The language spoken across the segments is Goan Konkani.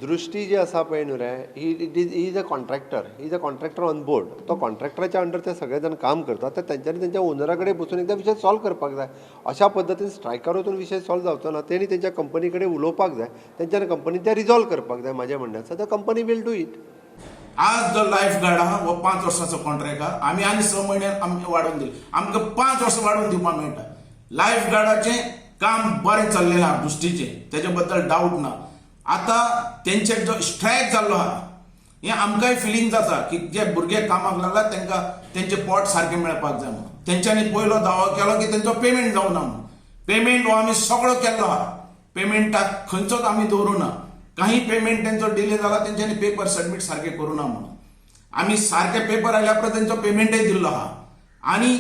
दृश्टी जी आसा पळय न्हू रे, he it is he is a contractor, he is a contractor on board. तो कॉन्ट्रॅक्टराच्या अंडर ते सगळे जाण काम करतात. तर तेंच्यांनी तेंच्या ओनरा कडेन बसून एकदां विशय सॉल्व करपाक जाय. अशा पद्दतीन स्ट्रायकार वचून विशय सॉल्व जावचो ना. तेणी तेंच्या कंपनी कडेन उलोवपाक जाय, तेंच्या कंपनीन तें रिजॉल्व करपाक जाय. म्हाजें म्हणणें आसा, the company will do it. आज जो लायफ गार्ड आहा हो 5 वर्सांचो कॉन्ट्रॅक्ट आहा. आमी आनी 6 म्हयने आमी वाडोवन दिले. आमकां 5 वर्सां वाडोवन दिवपाक मेळटा. लायफ गार्डाचें काम बरें चल्लेलें आहा दृश्टीचें, तेजे बद्दल डावट ना. आतां तेंचे जो स्ट्रायक जाल्लो आहा, हें आमकांय फिलींग जाता की जे भुरगे कामाक लागला तांकां तेंचे पोट सारकें मेळपाक जाय म्हणून. तेंच्यांनी पयलो दावो केलो की तेंचो पेमेंट जावना म्हणून. पेमेंट हो आमी सगळो केल्लो आहा. पेमेंटाक खंयचोच आमी दवरूं ना. काही पेमेंट तेंचो डिले जाला, तेंच्यांनी पेपर सबमीट सारके करूं ना म्हणून. आमी सारके पेपर आयल्या उपरांत तेंचो पेमेंटय दिल्लो आहा. आनी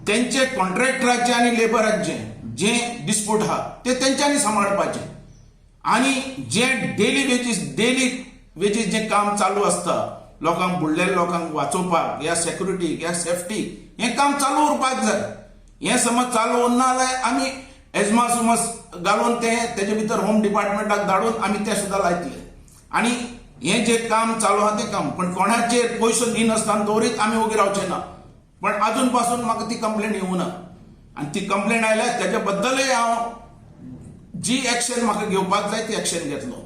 तेंचे कॉन्ट्रॅक्टराचे आनी लेबराचे जे डिस्प्यूट आहा ते तेंच्यांनी सांबाळपाचे. आनी जे डेली वेजीस जे काम चालू आसता, लोकांक, बुडलेल्या लोकांक वाचोवपाक या सेक्युरिटी या सेफ्टी, हें काम चालू उरपाक जाय. हें समज चालू उरना जाल्यार आमी एजमास उमस घालून ते तेजे भितर होम डिपार्टमेंटाक धाडून आमी ते सुद्दां लायतले. आनी हें जे काम चालू आहा तें काम पण कोणाचेर पयसो दिनासतना दवरीत आमी ओगी रावचे ना. पण अजून पासून म्हाका ती कंप्लेन येवना आनी ती कंप्लेन आयल्यार तेजे बद्दलय हांव जी एक्शन म्हाका घेवपाक जाय ती एक्शन घेतलो.